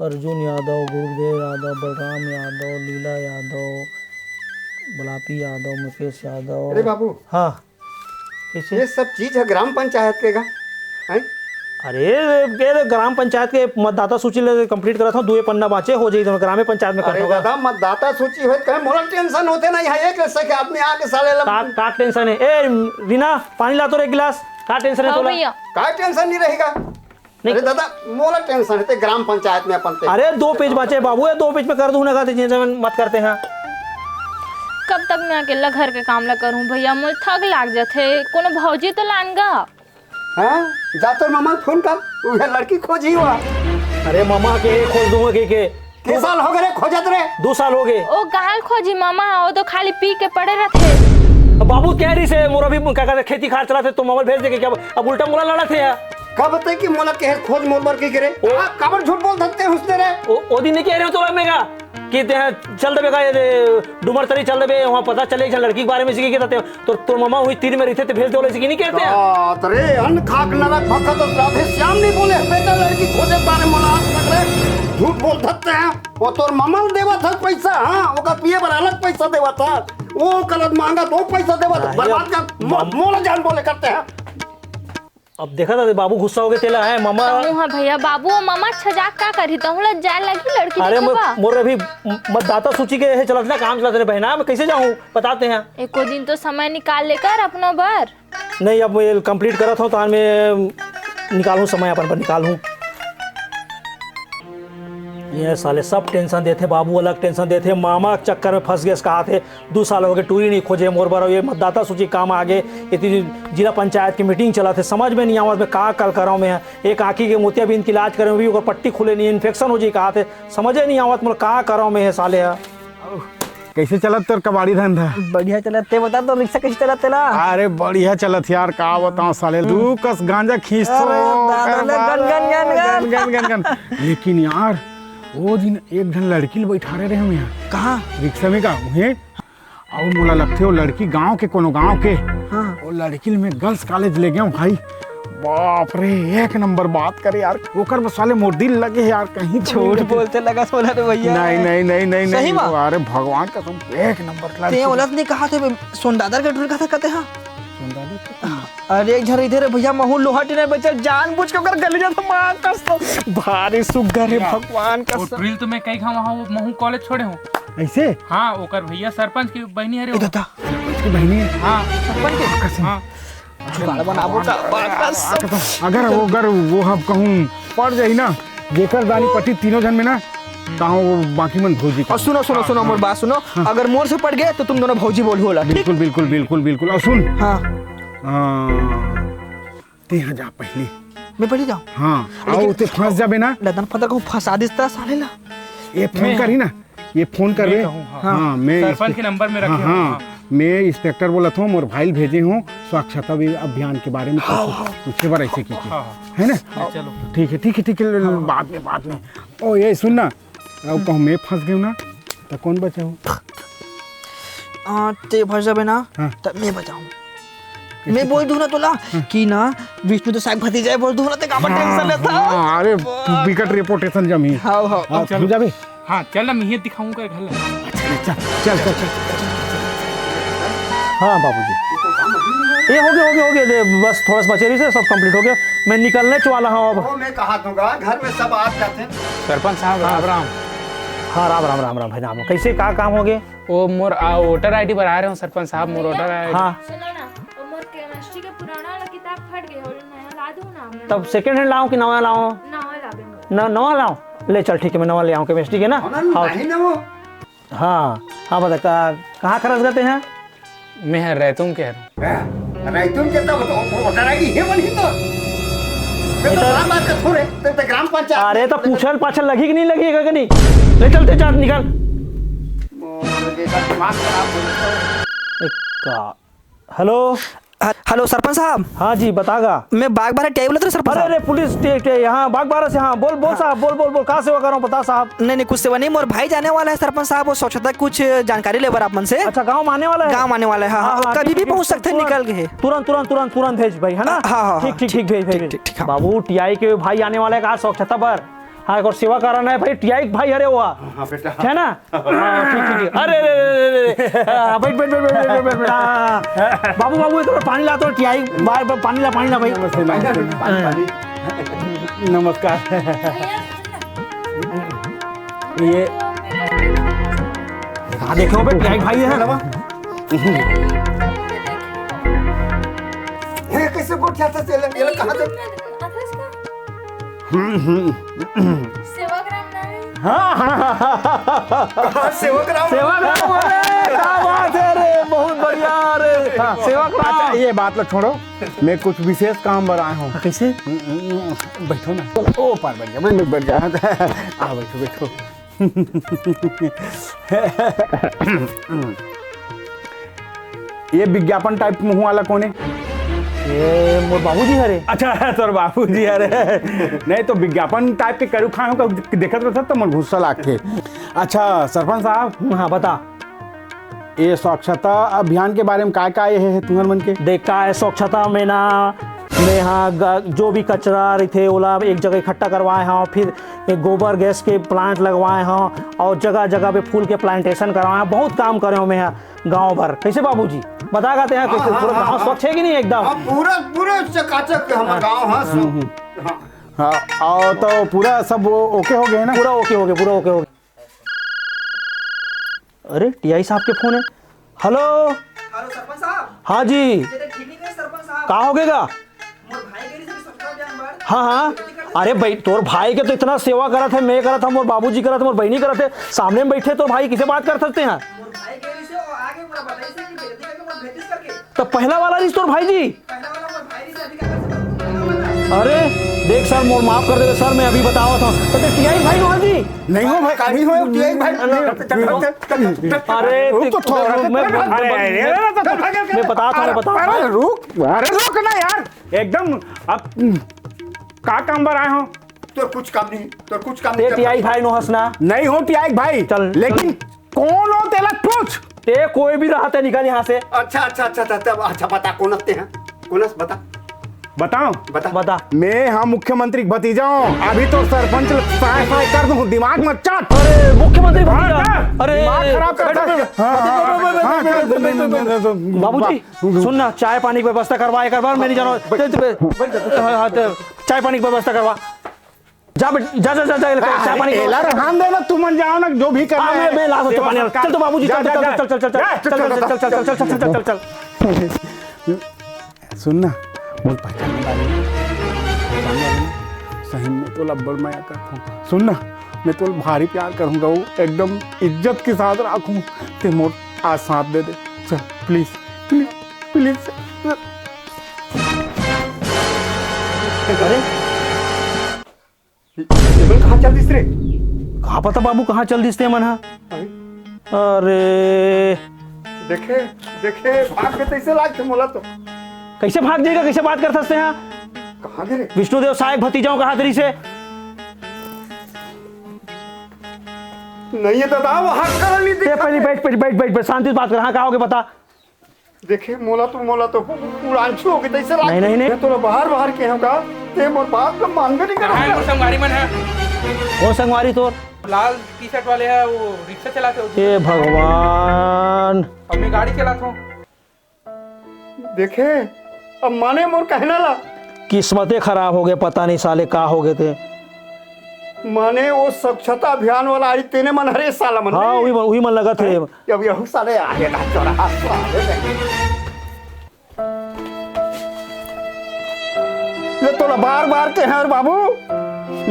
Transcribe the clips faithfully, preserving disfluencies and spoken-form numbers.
अर्जुन यादव, गुरुदेव यादव, बलराम यादव, लीला यादव, बलापी यादव, मुकेश यादव। अरे बाबू। हाँ। कैसे? ये सब चीज है ग्राम पंचायत के गा? हैं? अरे, ये तो ग्राम पंचायत के मतदाता सूची ले complete करत हूँ, दुए पन्ना बाँचे, हो जाई तो ग्रामे पंचायत में अरे करत हूँ। दादा, मतदाता सूची होत कहे मोला tension होते ना, यहाँ एक से के आदमी आके साले लम- का, का tension है? ए, रीना, पानी ला तो रे एक गिलास, का tension है हाँ तोला? भैया। का tension नहीं रहेगा? नहीं। अरे दादा, मोला tension है ते ग्राम पंचायत में अपन ते। अरे, दो page बाँचे बाबू, ये दो page में कर दूँ ना, का tension मत करते हैं। कब तक मैं अकेला घर के काम ला करूँ भैया, मोला थक लाग जाथे, कोनो भौजी तो लान गा। हाँ? जा तोर ममा ल फोन कर, उहे लड़की खोजी हुआ। अरे ममा के खोज दूंगा के, के? के साल हो गए रे खोजत रे? दो साल हो गए। ओ काल खोजी ममा, वो तो खाली पी के पड़े रहते। अब बाबू कह रही से मोर अभी का कहते खेती खार चला थे तो ममा ल भेज दे के क्या अब उल्टा मोला लड़ा थे यार। कब ते कि मोला के खोज मोर बर की करे? ओ। हाँ, काबर झूठ बोल सकते हैं उसने रे? ओ, ओ दिन नहीं कह रहे हो तो मैं का? कि तेहा चल देबे का, ये दे, डूमर तरी चल देबे, वहाँ पता चले एक झन लड़की के बारे में सीखे के रहते। तो तोर ममा हुई तीर में रहिथे, ते भेज दे, ओला सीखे नहीं कहते हैं। बात रे, अन्न खाक नरक भखत राधे श्याम नहीं बोले, बेटा लड़की खोजे बारे में आज तक रे, झूठ बोल सकते हैं। वो तोर ममा ल देवा था पैसा, हाँ, ओकर पिए बर अलग पैसा देवा था, वो गलत मांगा तो पैसा देवा था, अरे, बर्बाद कर, मो-, मम- मोला जान बोले करते हैं। अब देखा था बाबू गुस्सा हो गए, तेला है ममा। कहूँ हाँ भैया, बाबू वो ममा छजाक का करही, तहूँ ला जाए लगी लड़की अरे देखे मोर, बा। मोर अभी मतदाता सूची के है चलत ना, काम चलत रे बहना, मैं कैसे जाऊँ बताते हैं। एको दिन तो समय निकाल लेकर अपनो बर। नहीं, अब ये complete करत हूँ, तो मैं निकालूँ समय अपन पर निकालूँ। ये साले सब tension देथे, बाबू अलग tension देथे, मामा के चक्कर में फंस गए, कहा थे दू साल हो गए, टूरी नहीं खोजे मोर बर, ये मतदाता सूची काम आ गए, इतनी जिला पंचायत की meeting चला थे, समझ में नहीं आवत मैं का कल कराऊँ मैं। एक आँखी के मोतियाबिंद के इलाज करे भी ओकर पट्टी खुले नहीं, infection हो जाई कहा थे, समझे नहीं आवत मोर का कराऊँ मैं ये साले ह। कैसे चलत तोर कबाड़ी धंधा? बढ़िया चलत, ते बता तो रिक्शा कैसे चलत तेला? अरे बढ़िया चलत यार, का बताऊं साले, दू कस गांजा खींचथो। अरे दादा ले, gun, gun, gun, gun. Gun, gun, gun, gun. लेकिन यार, वो दिन एक झन लड़की ल बैठारे रहे हम यहाँ। कहाँ? रिक्शा में का? उहे अउ मोला लगथे वो लड़की गांव के, कोनो गांव के। हाँ। वो लड़की ल मैं girls college ले गया भाई। बाप रे, एक नंबर बात करे यार। ओकर बस साले मोर दिल लगे हे यार, कहीं झूठ बोलते लगा सोना रे भैया। नहीं, नहीं, नहीं, नहीं, सही नहीं। अरे भगवान कसम, एक नंबर लड़की। ते ओला तो नहीं कहा थे, सोनदादर के टूरी कहा था, कहते हाँ। सोनदादर के? अरे एक झन इधर है भैया, महू लोहा टीना बेचल, जानबूझ के ओकर गली जाता मां कसम। भारी सुग्घर है भगवान कसम। वो टूरी ल तो मैं कई घाव वहाँ वो महू college छोड़े हूँ। ऐसे? हाँ, ओकर भैया सरपंच के बहिनी हरे ए वो। दादा। सरपंच की बहिनी है? हाँ। सरपंच के? कसम। हाँ। जुगाड़ बनाबो का, बात बस। अगर वो, अगर वो हम कहूँ पड़ जाई ना, जेकर दानी पटी तीनों झन में ना, ताहूँ वो बाकी मन भौजी का। और सुनो, सुनो, सुनो, मोर बात सुनो। हाँ। अगर मोर से पड़ गए तो तुम दोनों भौजी बोल होला, ठीक? बिल्कुल, बिल्कुल, बिल्कुल, बिल्कुल। और सुन। हाँ। आ, तेहा जा पहली। मैं पहली जाऊँ? हाँ। लेकिन आओ, ते फंस जाबे ना। लदन फंदा कहूँ फंसा दिस ता साले ला। ये फोन मैं करी ना, ये फोन करबे। मैं कहूँ, हाँ। हाँ, मैं सरपंच इंस्पे-, के नंबर में हाँ, रखे हो, हाँ, हाँ। मैं इंस्पेक्टर बोलत हूँ, मोर भाई ल भेजे हूँ स्वच्छता अभि-, अभियान के बारे में हाँ, कुछ हाँ। पूछे बर ऐसे की, की। हाँ, हाँ। है ना? हाँ, चलो। ठीक है, ठीक है, ठीक है, हाँ, हाँ। बाद में, बाद में। ओ, ये सुन ना, अब कहूँ मैं फंस गया ना, तो कौन बचाऊ? आ, ते फंस जाबे ना, हाँ। तब मैं बचाऊँ। कैसे? मैं बोल दूँ ना तोला हाँ। कि ना विष्णु तो साग भतीजा है, बोल दूँ ना, ते काबर हाँ, tension लेता? हाँ, अरे, बिकट reputation जमी। हाँ, हाँ। हाँ, चलो। तू जाबे? हाँ, चल ना, मैं दिखाऊँ का घर। अच्छा, चल, चल, चल, चल। हाँ, बाबूजी। ये हो गया, हो गया, हो गया। दे, बस थोड़ा सा बचे रही से, सब complete हो गया। मैं निकलने च वाला हूँ अब। वो मैं कहा दूंगा, घर में सब आ जाते हैं। सरपंच साहब, हाँ। राम राम। हाँ, राम, राम, राम, राम, भाई, राम। कैसे, का काम हो गया? वो मोर, आ, voter I D बनाए रहे हो सरपंच साहब, मोर voter I D। हाँ। सुनो ना, वो मोर chemistry के पुराना वाला किताब फट गया, वो नया ला दूँ ना आप? तब second hand लाऊं कि नवा लाऊं? नवा लाबे मोर। न-, नवा लाऊं? ले चल, ठीक है, मैं नवा ले आऊं chemistry के ना। हाँ, हाँ। नहीं ना वो। हाँ, हाँ, बता, का-, कहाँ खरस गए हैं? मैं रैतून के हूँ। हाँ, रैतून के तब तो voter I D है बनी तो। मैं तो इधर राम बात का थोड़े, तो, तो ग्राम पंचायत। अरे, तो पूछल पाछल लगी कि नहीं लगी, का नहीं? ले चलते चाट निकाल। मोर जैसा दिमाग खराब हो गया। एक का-, हेलो। ह-, हेलो सरपंच साहब। हाँ जी, बतागा। मैं बागबारा टियाई बोलत रहे सरपंच अरे, साहब। अरे, पुलिस टे-, टे-, यहाँ बागबारा से, हाँ, बोल, बोल हाँ। साहब, बोल, बोल, बोल, का सेवा करूँ, बता साहब। नहीं, नहीं, कुछ सेवा नहीं, मोर भाई जाने वाला है सरपंच साहब, वो स्वच्छता कुछ जानकारी ले बर आप मन से। अच्छा, गाँव में आने वाला है? गाँव आने वाला है, हाँ, हाँ, हाँ, हाँ, कभी ठीक, भी ठीक, पहुँच सकते हैं, तुरंत, निकल के। तुरंत, तुरंत, तुरंत, तुरंत भेज भाई, है ना? हाँ, हाँ, हाँ, ठीक, ठीक, ठीक, ठीक, भेज, ठीक, भेज। ठीक, ठीक, हाँ। बाबू, टियाई के भाई आने वाला है, का स्वच्छता पर। हाँ, एक और सेवा करना है भाई, टियाई भाई हरे वो। हाँ, बेटा। है ना? हाँ, ठीक, ठीक, ठीक। अरे, अरे, अरे, अरे, अरे। हाँ, बैठ, बैठ, बैठ, बैठ, बैठ, बैठ, बैठ। हाँ, हाँ। बाबू, बाबू, एक और पानी ला तो, टियाई, बार, बार पानी ला, पानी ला भाई। नमस्ते, नमस्ते। पानी, पानी। नमस्कार। ये हाँ, देखो बे, टियाई भाई है ना? ये कैसे गोठियाथे? ये कहाँ से? हम्म, हम्म। सेवक राम नाम है। हाँ, हाँ, हाँ, हाँ। कहाँ सेवक राम? सेवक राम, अरे, क्या बात है रे, बहुत बढ़िया रे। हाँ, सेवक राम। अच्छा, ये बात लो छोड़ो, मैं कुछ विशेष काम बर आए हूँ। हाँ, कैसे? हम्म, हम्म, बैठो ना। ओ, पार बैठ गया, मैं बैठ गया। हाँ, बैठो, बैठो। ये विज्ञापन टाइप मुंह वाला कौन है? ये मोर बाबूजी हरे। अच्छा, तोर बाबूजी हरे। नहीं तो विज्ञापन टाइप के करू खाए हो, देखत रहता तो मोर गुस्सा लागथे। अच्छा सरपंच साहब। हम्म, हाँ, बता। ये स्वच्छता अभियान के बारे में काय काय हे तुहर मन के? देख, का है स्वच्छता में ना, मैं हाँ ग-, जो भी कचरा रहिथे ओला एक जगह इकट्ठा करवाए हव, फिर ये गोबर गैस के प्लांट लगवाए हव और जगह जगह पे फूल के प्लांटेशन करवाए हव, बहुत काम करे हव मैं हाँ गाँव भर। कैसे बाबूजी, बता गा ते हैं हाँ, कैसे हाँ, पूरा हाँ, गाँव हाँ। स्वच्छ है कि नहीं एकदम? हाँ, पूरा, पूरा चकाचक हमारा हाँ। गाँव, हाँ, सब। हम्म, हम्म। हाँ। हाँ, और तो पूरा सब वो ओके हो गए ना? पूरा ओके हो गया, पूरा ओके हो गया। अरे, टीआई साहब के फोन है। हेलो। हेलो सरपंच साहब। हाँ जी। ये तो ठीक नहीं है सरपंच साहब। का हो गएगा? मोर भाई के रिसे भी सोचता हूँ जानवर। हाँ, हाँ। अरे भाई, तोर भाई के तो इतना सेवा करत है, मैं करत हूँ, मोर बाबूजी करत है, मोर बहनी करत है, सामने में बैठे तोर भाई किसे बात कर सकते हैं? मोर भाई के रिसे और आगे पूरा बताई से कि बेइज्जती करके मोर भेजिस करके। तो पहला वाला रिस तोर भाई जी? पहला वाला मोर भाई रिसे अधिकार से बात करना मना। अरे, देख सर, मोर माफ कर देवे सर, मैं अभी बतावत हूँ। तो टीआई भाई नोहस जी? नहीं हो भाई, नहीं हो, टीआई भाई। अरे, अरे, रुक तो थोड़ा। मैं, मैं, अरे, अरे, अरे, अरे, अरे, मैं बताता हूँ, मैं बताता हूँ। अरे, अरे, रुक ना यार, एकदम अब, हम्म, का काम बर आए हो? तो कुछ काम नहीं, तो कुछ काम नहीं ते कर टीआई सकता। भाई नोहस ना? नहीं हो टीआई भाई, चल, लेकिन चल। कौन हो तेला पूछ? ते कोई भी रहा ते निकल यहाँ से। अच्छा, अच्छा, अच्छा, अच्छा, अच्छा, अच्छा, बता, कौन हस ते हैं? कौन हस, बता। बताओ। बता। बता। मैं हाँ मुख्यमंत्री के भतीजा हूँ, अभी तो सरपंच साय साय कर दूँ, दिमाग मत चाट। अरे, मुख्यमंत्री हाँ, भतीजा। हाँ। अरे, दिमाग खराब कर बैठ, दे। बैठ, हाँ, हाँ, बैठ, हाँ, बैठ, हाँ, बैठ, बैठ, हाँ, बैठ, बैठ, हाँ, बैठ, हाँ, बैठ, हाँ, बाबूजी, हाँ। सुन ना, चाय पानी की व्यवस्था करवा, एक बार मैं नहीं जाना। बैठ, चल, चल, बैठ, बैठ, बैठ। हाँ, हाँ, तो चाय पानी की व्यवस्था करवा। जा बेट, जा, जा, जा, जा, ले, हाँ, चाय पानी की एला व्यवस्था। रहन दे ना, तुमन जाओ ना, जो भी करना हाँ, मैं, है। मैं ला सकता सेवा पानी। सत्कार। चल तो बाबूजी, जा, चल, जा, चल, जा। चल, चल, चल, जा, चल, चल, चल, चल, चल, चल, चल, चल, चल, चल। सुन ना, मोर पहचान वाले ना, पहचान वाले ना, सही में तोला बड़ मया करथों। सुन ना, मैं तोला भारी प्यार करूँगा, वो एकदम इज्जत के साथ रखूँ। ते मोर आज साथ दे दे, चल, please, please, please। अरे, ये मन कहाँ चल दिस रे? का पता बाबू, कहाँ चल दिस ते मन ह? अरे। अरे। देखे, देखे, भाग के तैसे लागथे मोला तो। कैसे भाग जाएगा, कैसे बात करथस ते ह? कहाँ गे रे? विष्णुदेव साय के भतीजा हूँ कहा तरी से। नहीं है दादा, वो हाथ कर नहीं ते दिखा। पहले बैठ, बैठ, बैठ, बैठ, बैठ, शांति से बात कर। हाँ, का होगे बता? देखे, मोला तो, मोला तो उड़ान छू हो गई, तैसे लाग नहीं, नहीं, नहीं। मैं तोला बाहर, बाहर के हूँ का? ते मोर बात का मानबे नहीं करत। कहाँ है वो संगवारी मन है? वो संगवारी तोर? लाल टी शर्ट वाले है, वो रिक्शा चलाते हो। हे भगवान। अब मैं गाड़ी चलाता हूँ। देखे, अब माने मोर कहना ला। किस्मते खराब हो गए, पता नहीं साले का हो गए थे। माने वो स्वच्छता अभियान वाला आई तेने मन हरे साला मन हाँ, ने। वही मन, वही मन लगा थे। अब यहू साले आगे ना चोरा, साले ने। ये तोला बार बार के हैं बाबू,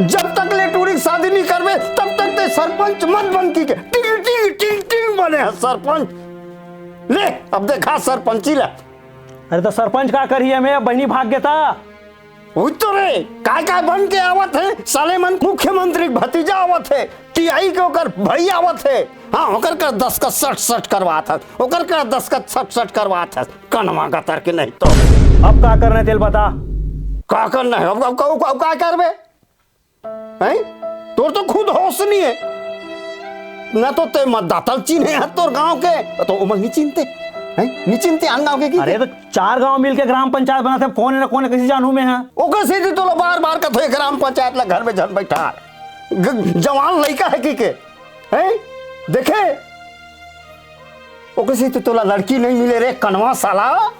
जब तक ले टूरी के शादी नहीं करबे, तब तक ते सरपंच मत बन की के। टिंग, टिंग, टिंग, टिंग बने हैं सरपंच। ले, अब देखा सरपंची ला। अरे तो सरपंच का करिए, मैं बहनी भाग गया था। उही तो रे, काय काय बन के आवत हे, साले मन मुख्यमंत्री के भतीजा आवत हे, टीआई के ओकर भाई आवत हे। हाँ, ओकर का दस्तखत सट सट करवात हस, ओकर का दस्तखत सट सट करवात हस, कनवा गतर के नहीं तो। अब का करना हे तेल बता। का करना हे? अब, अब, अब, अब का करबे? हैं? तोर तो खुद होश नहीं हे। ना तो ते मतदाता ल चिन्हे हे तोर गांव के, तो ओमन नहीं चिन्हते। हैं? नहीं चिन्हते आन गांव के की? अरे तो चार गांव मिलके ग्राम पंचायत बनाथे, कोन हे ना कोन हे, कैसे जानहूं मैं? हाँ, ओकर सेती तोला बार-बार कथों, ग्राम पंचायत ला घर में झन बैठार। ग-, जवान लइका हे कहिके, हैं? देखे, ओकर से तो तोला लड़की नहीं मिले रे कनवा साला।